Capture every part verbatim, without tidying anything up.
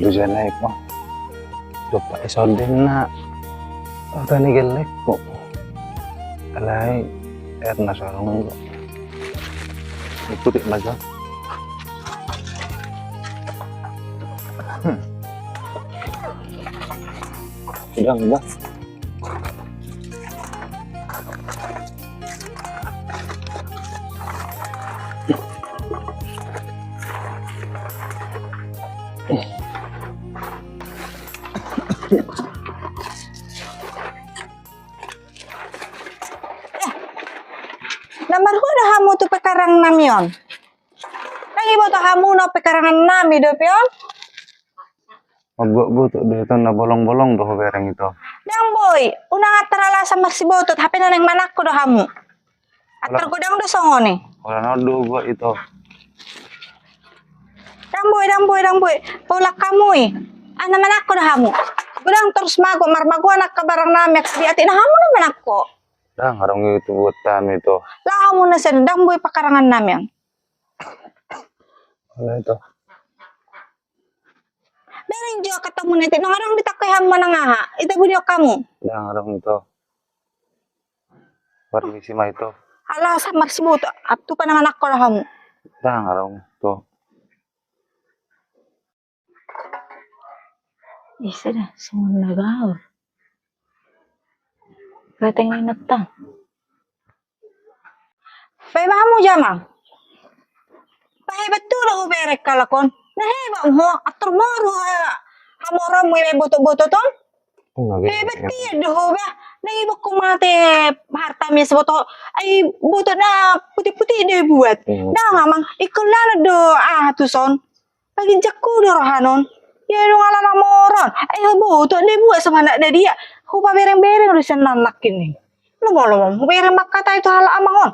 Dujana iko. Dompak i songon na. Au tani gellengku. Alai air na songon do. Ikuti maja. Udah, udah. Na marhua do hamu tu pekarangan nami on? Ndang diboto hamu na pekarangan nami dope on? Mambuat butuk do ito, na bolong-bolong do hubereng ito. Ndang boi, unang antar alasan marsibotot, hape na naeng manangko do hamu. Antar godang do songon i. Holan on do hubuat ito. Ndang boi, ndang boi, ndang boi. Paulak hamu i. Ai na manangko do hamu. Godang torus mago, marmagoan angka barang nami, angka di atik na hamu na manangko. Ndang adong ito buat nami ito. Laho hamu na sian, ndang boi pekarangan nami on. Holan ito. Bereng jo angka tamu na i, nunga adong ditangkoi hamu manang aha? Ita budi hamu. Ndang adong ito. Permisi ma ito. Alasan marsibotot, antupa na manangko do hamu. Ndang adong ito. Ise da songon na gaor. Ganteng ni nantang. Paima hamu jamang. Pahebat tu do hubereng halak on. Na hebat ho, atur moru ha, hamoramu iba botot-botot on. Hebat dia do ho ba. Na iba ko mate harta mes botot. Ai botot na putih-putih do buat. Ndang amang, ingkon lana do aha tuson. Paginjangku do roha on. Ia dung ala na moron. Ai ho botot do buat sama na dia. Hupabereng-bereng do sian na nangkin i. Lomo-lomo hubereng mangkatai tu halak amang on.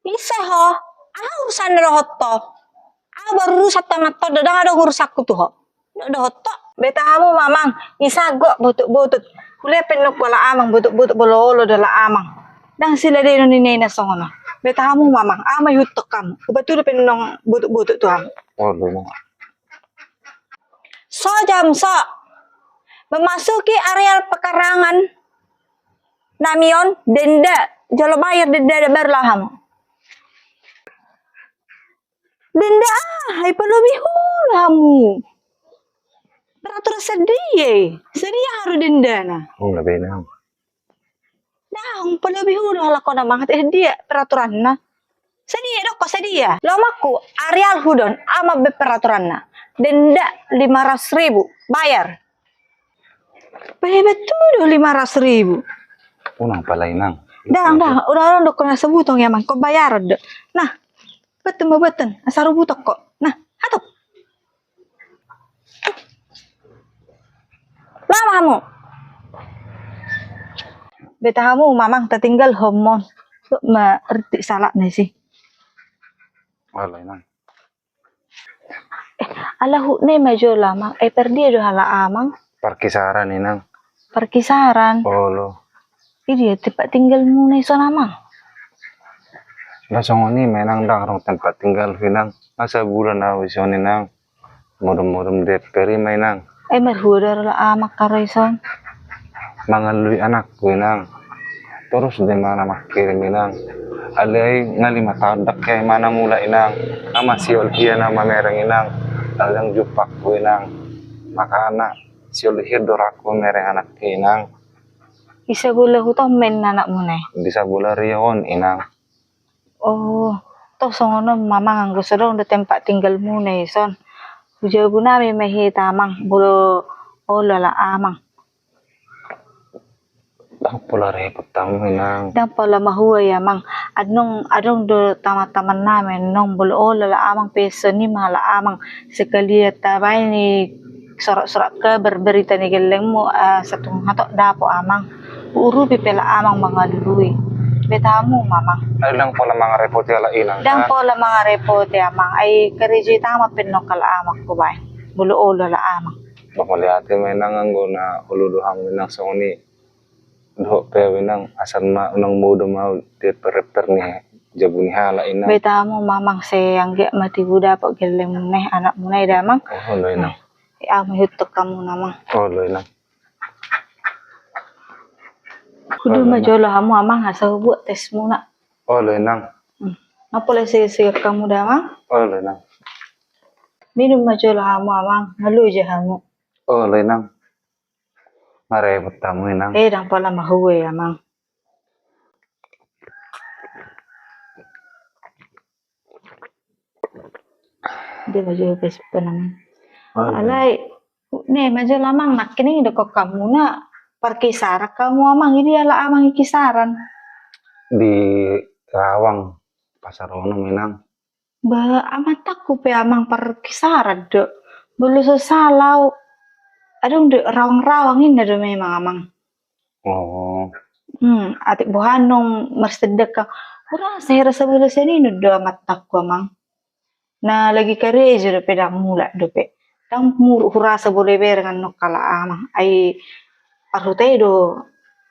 Ise ho? Aha urusanna dohot ho? Aha baru urusan tamat ho, ndang adong urusanku tu ho. Dohot ho. Beta hamu mamang, ise gok botot-botot. Hulehon pe nangku halak amang botot-botot, molo olo do halak amang. Ndang siladenon ninna songon on. Beta hamu mamang, aha ma ihuthon hamu? Hupatudu pe nang botot-botot tu hamu. So jam so. Memasuki areal pekarangan nami on, denda, jolo bayar denda baru laho hamu. Denda aha, ai palobi huda hamu. Peraturan sadia i, sadia haru dendana. Ndang palobi huda halak on amang, sadia peraturanna. Sadia dohot ho, sadia. Lomakku, areal huda on, aha ma be peraturanna. Denda lima ratus ribu, bayar. Pahebat tu do lima ratus ribu. Unang pala inang. Ndang, ndang, unang dohot ho na sabuton i amang, ingkon bayaron do. Nah, botohon ma, botohon, asa ro butok ho. Nah, hatop. Laho ma hamu. Beta hamu mamang, tatinggalhon ma on. Dok ma rintik salakna isi. Ala inang. Eh, ala hutna i ma jolo amang. Eh, pardia do halak amang? Parkisaran inang. Parkisaran? Olo. Idia tempat tinggalmuna ison amang? Ndang songon i ma inang, ndang adong tempat tinggalhu inang. Nga sabulan au ison inang. Modom-modom D P R i ma inang. Ai marhua do halak amang haroison? Mangalului anakku inang. Torus do imana mangkirim inang. Alai nga lima taon dang hea imana mulak inang. Nga masiol hea na mamereng inang. Alai ndang jumpangku inang. Makana siol hea do rohangku mamereng anak hea inang. Di Sabola Huta on ma inna anakmuna i? Di Sabola Riau on inang. Oh, tong songon on mamang, anggo so adong do tempat tinggalmuna ison, hujabu nami ma hita amang, molo olo halak amang. Ndang pola repot hamu inang. Ndang pola mahua i amang. Adong, adong do taman-taman nami annon, molo olo halak amang pe songon i ma halak amang. Sekalian tabaen i surat-surat kabar, berita ni gellengmu, ah, satung hatop dapot amang. Huurupi pe halak amang mangalului. Beta hamu mamang. Ai ndang pola mangarepoti halak inang. Ndang pola mangarepoti amang. Ai karejo i tama pe annon halak amang hubaen. Molo olo halak amang. Bah, mauliate ma inang anggo na olo do hamu inang songon i. Dohot pe au inang, asal ma unang modom au di perper ni jabu ni halak inang. Beta hamu mamang, sai anggiat ma tibu dapot gellengmuna i, anakmuna i da amang. Oh, olo inang. Au ma ihuthon hamu amang. Olo inang. Huduan ma jolo hamu amang asa hubuat tesmuna. Olo inang. Nga pola segesegan hamu da amang. Olo inang. Minum ma jolo hamu amang, nga loja hamu. Olo inang. Marepot hamu inang. Eh, ndang pola mahua amang. Dia ma jolo pes penang. Alai ne ma jolo amang, nangkining do hamu na parkisaran hamu amang, i di ala amang i kisaran? Di Rawang, Pasar Onom inang. Ba, amantangku pe amang parkisaran do. Molo so sala au, adong do Rawang-Rawang inna do memang amang. Oh. Hmm, atik boha nunga marsendek hamu. Hurasa hera sabola sian i do amantangku amang. Na lagi karejo dope, ndang mulak dope. Ndang muruk hurasa boi dibereng annon halak amang. Ai parhuta i do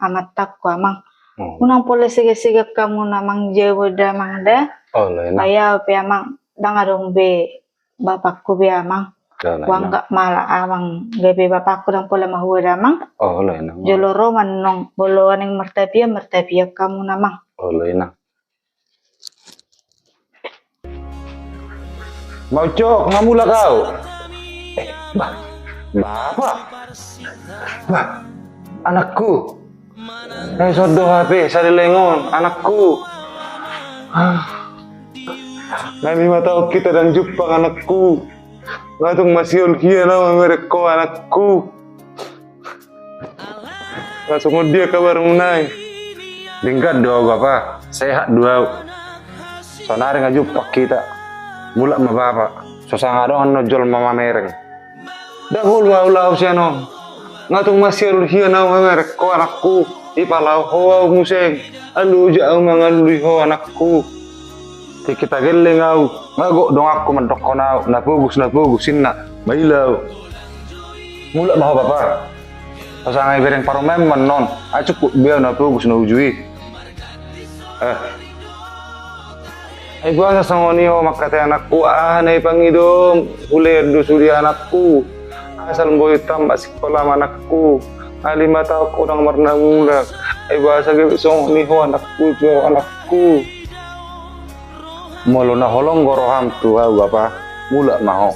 amantangku amang. Oh. Unang pola segesegan hamu amang, jabu da amang da. Olo inang. Ai au pe amang, ndang adong be bapakku be amang. Huanggap ma ala amang gabe bapakku, ndang pola mahua da amang. Olo inang. Jolo ro ma annon, molo naeng martapian, martapian hamu amang. Olo inang. Mak Ucok, nga mulak au. Eh, bah, bapa. Bah, anakku. Eh, sodo hape saleleng on, anakku. Ah. Nga lima taon hita ndang jumpang, anakku. Nga tung masiol hian au mamereng ho, anakku. Nga songon dia kabarmu nai? Denggan do au bapa, sehat do au. Saonari nga jumpang hita. Mulak ma bapa. So sanga adong annon jolma mamereng. Ndang olo au laho sian on. Nga tung masiol hian au mamereng ho, anakku. Ipalaho ho au muse. Alu ja au mangalului ho, anakku. Tingki tageleng au, nga gok donganku mandokkon au, na pogos, na pogos inna, maila au. Mulak ma ho bapa. So sanga ibereng parumaenmu annon, ai cukup be au na pogos na uju i. Eh. Ai boasa songon i ho mangkatai, anakku, aha na ipangidom, hulean do sude, anakku. Asal boi tamat sikolam, anakku. Nga lima taon ho ndang marnamulak. Ai boasa gabe songon i ho, anakku, tu au, anakku. Molo na holong do roham tu au bapa, mulak ma ho.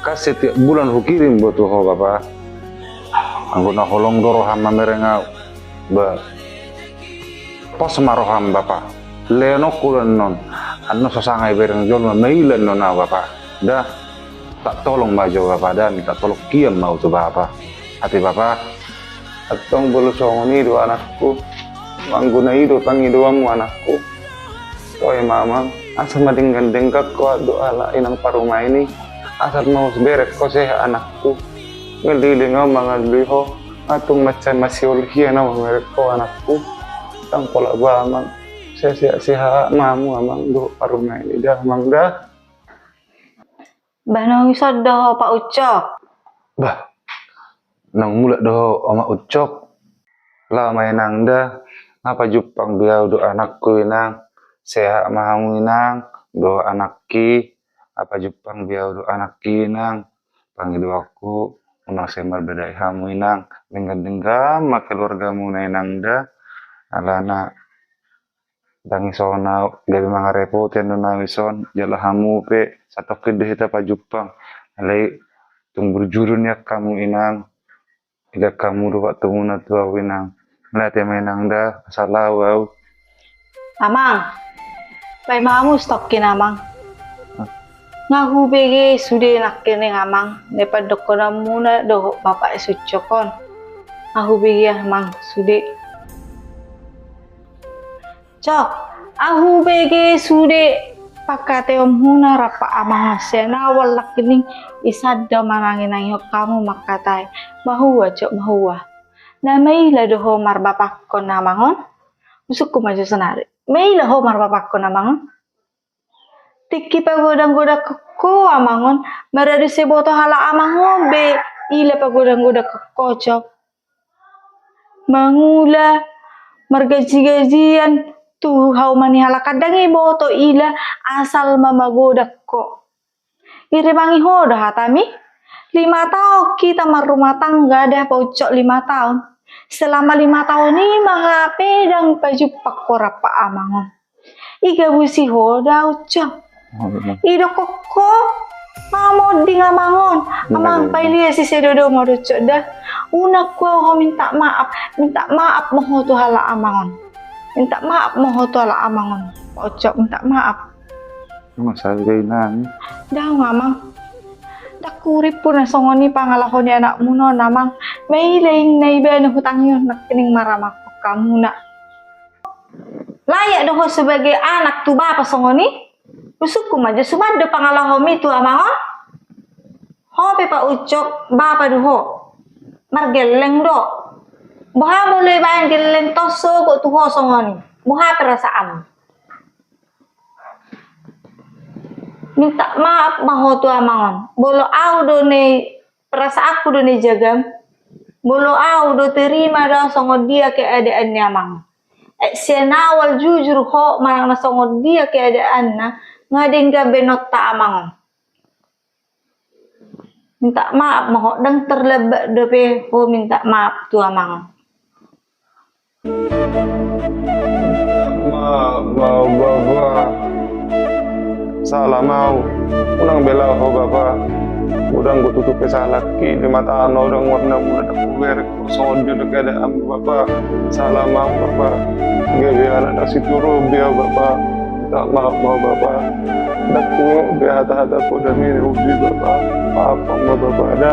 Kan setiap bulan hukirim do tu ho bapa. Anggo na holong do roham mamereng au, ba, pos ma roham bapa. Lehonon ho do annon. Annon so sanga ibereng jolma maila annon au bapa. Da. Tak tolong ma jo bapa da, minta tolong hian ma au tu bapa. Ate bapa. Antong molo songon i do, anakku. Anggo na i do pangidoanmu, anakku. Toe ma amang, asa ma denggan-denggan ho do ala inang parumaen i. Asa ma bereng ho sehat, anakku. Ngelileng au mangalului ho. Nga tung mansai masiol hian au mamereng ho, anakku. Ndang pola ba amang. Sehat-sehat ma hamu amang dohot parumaen i da amang da. Bah, naung ison do ho Pak Ucok? Bah, naung mulak do ho Omak Ucok? Laho ma inang da, nga pajumpang be au dohot anakku inang. Sehat ma hamu inang, dohot anakki. Nga pajumpang be au dohot anakki inang. Pangidoanku, unang sai marbadai hamu inang. Denggan-denggan ma keluargamuna inang da. Alana ndang ison au, gabe mangarepoti annon au ison, jala hamu pe, satongkin do hita pajumpang. Alai tung burju do nian hamu inang, idaon hamu do waktumuna tu au inang. Mauliate ma inang da, asa laho au. Amang, paima hamu satongkin amang. Hah? Nga hubege sude nangkining amang, na pandokhononmuna dohot bapak si Ucok on. Nga hubege amang sude. Cok, nga hubege sude pangkataionmuna rap amang on, sian awal nangkining i sada manangi-nangihon hamu mangkatai. Mahua, Cok, mahua. Na maila do ho marbapakkon amang on? Husungkun ma jo sonari. Maila ho marbapakkon amang on? Tingki pagodang-godang ho amang on, maradu sai boto halak amang on be ila pagodang-godang ho, Cok. Mangula, margaji-gajian tu hauma ni halak an, ndang iboto ila, asal ma magodang ho. Irimangi ho do hatami? Lima taon hita marrumah tangga da, Pak Ucok, lima taon. Selama lima taon i ma hape ndang pajumpang ho rap amang on. I gabusi ho da, Ucok. Idokkon ho, mamonding amang on. Amang, pailia sise dodo ma, Ucok, da. Unang ho minta maaf, minta maaf ma ho tu halak amang on. Minta maaf ma ho tu halak amang on, Pak Ucok, minta maaf. Masa gabe nangis? Daong amang. Ndang hurippu na songon i pangalaho ni anakmuna on amang. Maila inna ibana hutangihon nangkining maramahon hamuna. Layak do ho sebagai anak tu bapa songon i? Usungku ma jo suman do pangalahomi tu amang on. Ho pe, Pak Ucok, bapa do ho. Margelleng do. Boha molo ibaen gelleng tonsi sogot tu ho songon i? Boha perasaanmu? Minta maaf ma ho tu amang on. Molo au do na i, perasaanku do na i jagam. Molo au do, terima do songon dia keadaan ni amang. Eh, sian awal jujur ho manang na songon dia keadaanna, nga denggan be nonta amang on. Minta maaf ma ho, ndang terlambat dope ho minta maaf tu amang on. Maaf ma ho bapa. Salah ma au. Unang bela ho bapa. Unang go tutup pe salahki di mata na unang warna muna, ndang huberek songon dia do keadaan bapa. Salah ma au bapa. Gabe anak na situru be au bapa. Minta maaf ma ho bapa. Ndang huingot be hata-hata poda mi na huuji bapa. Maaf ma ho bapa da.